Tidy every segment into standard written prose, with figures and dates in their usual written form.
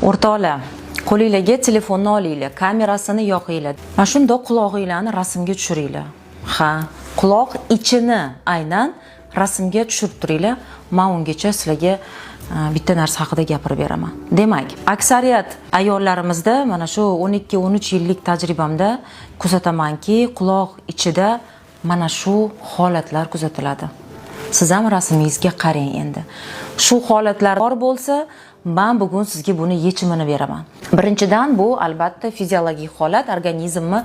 O'rtoqlar, qo'linglarga telefonni olinglar, kamerasini yoqinglar. Mana shundoq qulog'inglarni rasmga tushiringlar. Ha, quloq ichini aynan rasmga tushirib turinglar. Man ungacha sizlarga bitta narsa haqida gapirib beraman. Demak, aksariyat ayollarimizda mana shu 12-13 yillik tajribamda kuzatamanki, quloq ichida mana shu holatlar kuzatiladi. Siz ham rasmingizga qarang endi. Shu holatlar bor bo'lsa, man bugun sizga buni yechimini beraman. Birinchidan, bu albatta fiziologik holat, organizmni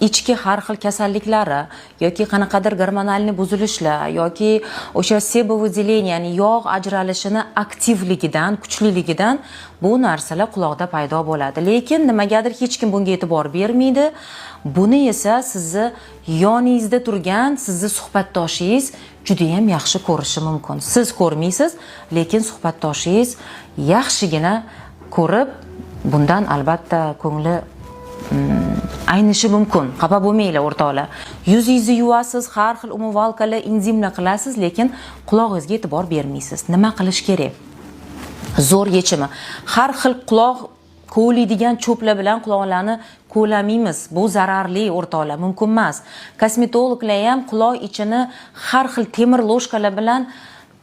ichki har xil kasalliklari yoki qanaqadir гормональный buzilishlar yoki o'sha себовыделение, ya'ni yog' ajralishini aktivligidan, kuchliligidan bu narsalar quloqda paydo bo'ladi. Lekin nimagadir hech kim bunga e'tibor bermaydi. Buni esa sizni yoningizda turgan sizni suhbatdoshingiz judayam yaxshi ko'rishi mumkin. Siz ko'rmaysiz, lekin suhbatdoshingiz yaxshigina ko'rib, bundan albatta ko'ngli aynishi mumkin. Xafa bo'lmanglar, o'rtoqlar. Yuzingizni yuvasiz, har xil умывалка lar, enzimlar qilasiz, lekin qulog'ingizga e'tibor bermaysiz. Nima qilish kerak? Zo'r yechimi. Har xil quloq kovlaydigan cho'plar bilan quloqlarni kovlamaymiz. Bu zararli, o'rtoqlar, mumkin emas. Kosmetologlar ham quloq ichini har xil temir ложка lar bilan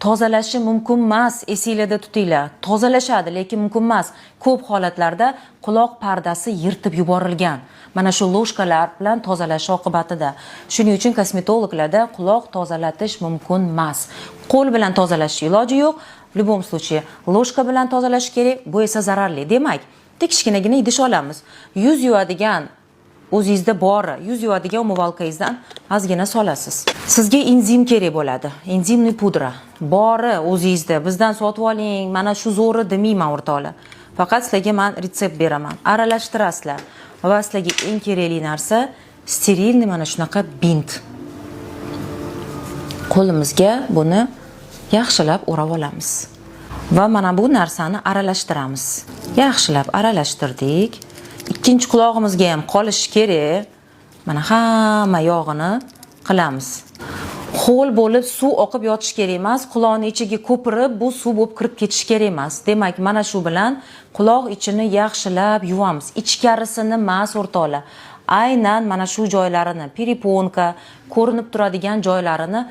tozalashi mumkin emas, esinglarda tutinglar. Tozalashadi, lekin mumkin emas. Ko'p holatlarda quloq pardasi yirtib yuborilgan. Mana shu ложка lar bilan tozalash oqibatida. Shuning uchun kosmetologlarda quloq tozalatish mumkin emas. Qo'l bilan tozalash iloji yo'q. В любом случае ложка bilan tozalash kerak, bu esa zararli. Demak, bitta kichkinagina idish olamiz. Yuz yuvadigan o'zingizda bori, yuz yuvadigan умывалка ngizdan ozgina solasiz. Sizga enzim kerak bo'ladi. Энзимный pudra. Bori o'zingizda, bizdan sotib oling, mana shu zo'ri demayman, o'rtoqlar. Faqat sizlarga man retsept beraman. Aralashtirasizlar va sizlarga eng kerakli narsa стерильный mana shunaqa bint. Qo'limizga buni yaxshilab o'rab olamiz. Va mana bu narsani aralashtiramiz. Yaxshilab aralashtirdik. Ikkinchi qulog'imizga ham qolishi kerak. Mana hamma yog'ini qilamiz. Ho'l bo'lib suv oqib yotishi kerak emas, quloqni ichiga ko'pirib bu suv bo'lib kirib ketishi kerak emas. Demak, mana shu bilan quloq ichini yaxshilab yuvamiz. Ichkarisini emas, o'rtoqlar. Aynan mana shu joylarini, перепонка ko'rinib turadigan joylarini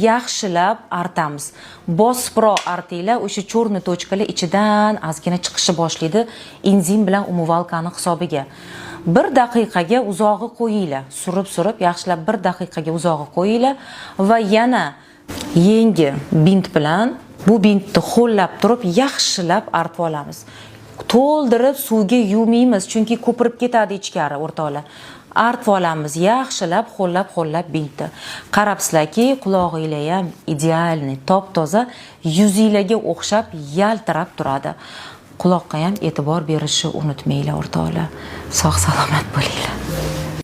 yaxshilab artamiz. Bosibroq artinglar, o'sha черный точка lar ichidan ozgina chiqishni boshlaydi enzim bilan умывалка ni hisobiga. Bir daqiqaga uzog'i qo'yinglar. Surib-surib yaxshilab bir daqiqaga uzog'i qo'yinglar va yana yangi bint bilan bu bintni ho'llab turib yaxshilab artib olamiz. To'ldirib suvga yuvmaymiz, chunki ko'pirib ketadi ichkari, o'rtoqlar. Artib olamiz yaxshilab ho'llab ho'llab bintni. Qarabsizlarki, qulog'inglar ham идеальный, top-toza, yuzinglarga o'xshab yaltirab turadi. Quloqqa ham e'tibor berishni unutmanglar, o'rtoqlar. Sog' salomat bo'linglar.